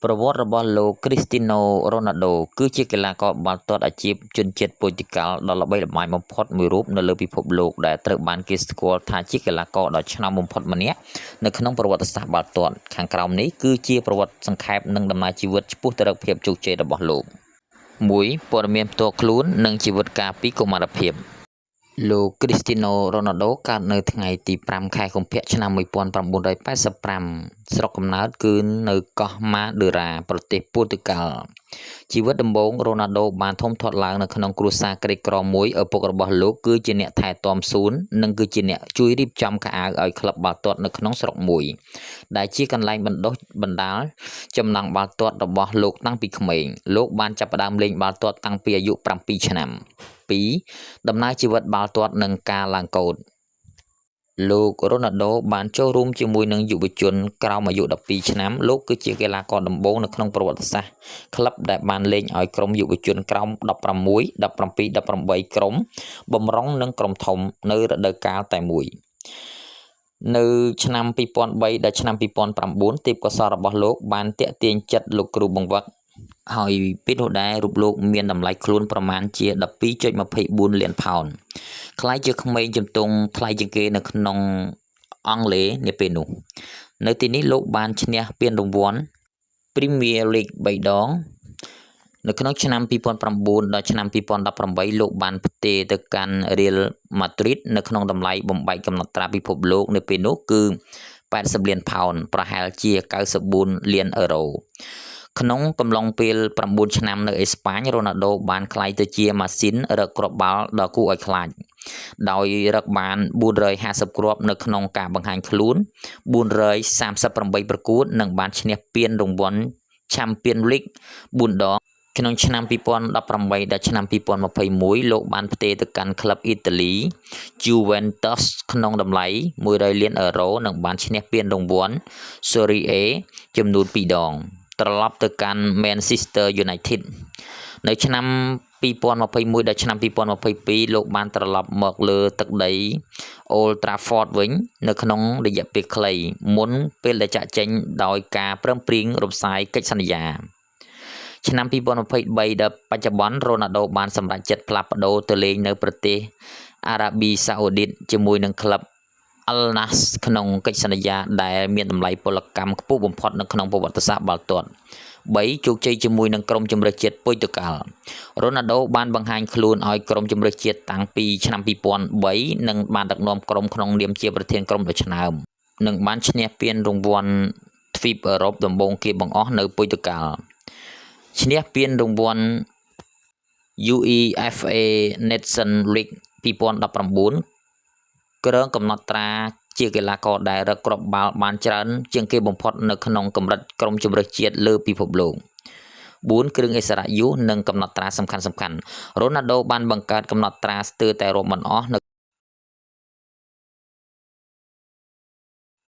ប្រវត្តិរបស់លោក គ្រីស្ទីណូ រ៉ូណាល់ដូ គឺជាកីឡាករបាល់ទាត់អាជីពជនជាតិព័រទុយហ្គាល់ដ៏ល្បីល្បាញបំផុតមួយរូបនៅលើពិភពលោកដែលត្រូវបានគេស្គាល់ថាជាកីឡាករដ៏ឆ្នើមបំផុតម្នាក់នៅក្នុងប្រវត្តិសាស្ត្របាល់ទាត់ខាងក្រោមនេះគឺជាប្រវត្តិសង្ខេបនិងដំណើរជីវិតឆ្ពោះទៅរកភាពជោគជ័យរបស់លោក1ព័ត៌មានផ្ទាល់ខ្លួននិងជីវិតកាលពីកុមារភាពលោក គ្រីស្ទីណូ រ៉ូណាល់ដូ កើតនៅថ្ងៃទី5ខែកុម្ភៈឆ្នាំ1985ស្រុកកំណើតគឺនៅកោះម៉ាឌឺរ៉ាប្រទេសព័រទុយហ្គាល់ជីវិតដំបូងរ៉ូណាល់ដូបានធំធាត់ឡើងនៅក្នុងគ្រួសារក្រីក្រមួយឪពុករបស់លោកគឺជាអ្នកថែទាំសួននិងគឺជាអ្នកជួយរៀបចំខោអាវឲ្យក្លឹបបាល់ទាត់នៅក្នុងស្រុកមួយដែលជាកន្លែងបណ្ដុះបណ្ដាលចំណង់បាល់ទាត់របស់លោកតាំងពីក្មេងលោកបានចាប់ផ្ដើមលេងបាល់ទាត់តាំងពីអាយុ7ឆ្នាំ2ដំណើរជីវិតបាល់ទាត់និងការឡើងកូដលោករ៉ូណាល់ដូបានចូលរួមជាមួយនឹងយុវជនក្រោមអាយុ12ឆ្នាំលោកគឺជាកីឡាករដំបូងនៅក្នុងប្រវត្តិសាស្ត្រក្លឹបដែលបានលេងឲ្យក្រុមយុវជនក្រោម16 17 18ក្រុមបំរុងនិងក្រុមធំនៅរដូវកាលតែមួយនៅឆ្នាំ2003ដល់ឆ្នាំ2009ទេពកោសល្យរបស់លោកបានទាក់ទាញចិត្តលោកគ្រូបង្វឹកហើយពេលនោះដែររូបលោកមានតម្លៃខ្លួនប្រមាណជា 12.24 លានផោនក្លាយជាក្មេងជំទង់ថ្លៃជាងគេនៅក្នុងអង់គ្លេសនាពេលនោះនៅទីនេះលោកបានឈ្នះពានរង្វាន់ Premier League 3ដងនៅក្នុងឆ្នាំ2009ដល់ឆ្នាំ2018លោកបានផ្ទេរទៅកាន់ Real Madrid នៅក្នុងតម្លៃបំបែកកំណត់ត្រាពិភពលោកនៅពេលនោះគឺ80លានផោនប្រហែលជា94លានអឺរ៉ូក្នុងកំឡុងពេល9ឆ្នាំនៅអេស្ប៉ាញរ៉ូណាល់ដូបានក្លាយទៅជាម៉ាស៊ីនរកគ្រាប់បាល់ដ៏គួរឲ្យខ្លាចដោយរកបាន450គ្រាប់នៅក្នុងការបង្ហាញខ្លួន438ប្រកួតនិងបានឈ្នះពានរង្វាន់ Champions League 4ដងក្នុងឆ្នាំ2018ដល់ឆ្នាំ2021លោកបានផ្ទេរទៅកាន់ក្លឹបអ៊ីតាលី Juventus ក្នុងតម្លៃ100លានអឺរ៉ូនិងបានឈ្នះពានរង្វាន់ Serie A ចំនួន2ដងត្រឡប់ទៅកាន់ Manchester United នៅឆ្នាំ2021ដល់ឆ្នាំ2022លោកបានត្រឡប់មកលើទឹកដី Old Trafford វិញនៅក្នុងរយៈពេលខ្លីមុនពេលដែលចាកចេញដោយការព្រមព្រៀងរំសាយកិច្ចសន្យាឆ្នាំ2023ដល់បច្ចុប្បន្នរ៉ូណាល់ដូបានសម្រេចចិត្តផ្លាស់ប្ដូរទៅលេងនៅប្រទេសអារ៉ាប៊ីសាអូឌីតជាមួយនឹងក្លឹប Al Nassr ក្នុងកិច្ចសន្យាដែលមានតម្លៃពលកម្មខ្ពស់បំផុតនៅក្នុងប្រវត្តិសាស្ត្របាល់ទាត់3ជោគជ័យជាមួយនឹងក្រុមជម្រើសជាតិពុយទុយហ្គាល់រ៉ូណាល់ដូបានបង្ហាញខ្លួនឲ្យក្រុមជម្រើសជាតិតាំងពីឆ្នាំ2003និងបានដឹកនាំក្រុមក្នុងនាមជាប្រធានក្រុមដ៏ឆ្នើមនិងបានឈ្នះពានរង្វាន់ទ្វីបអឺរ៉ុបដំបូងគេបង្អស់នៅពុយទុយហ្គាល់ឈ្នះពានរង្វាន់ UEFA Nations League 2019គ្រឿងកំណត់ត្រាជាកីឡាករដែលរកគ្រាប់បាល់បានច្រើនជាងគេបំផុតនៅក្នុងកម្រិតក្រុមជម្រើសជាតិលើពិភពលោក4គ្រឿងឥស្សរិយយសនិងកំណត់ត្រាសំខាន់ៗរ៉ូណាល់ដូបានបង្កើតកំណត់ត្រាស្ទើរតែរាប់មិនអស់នៅ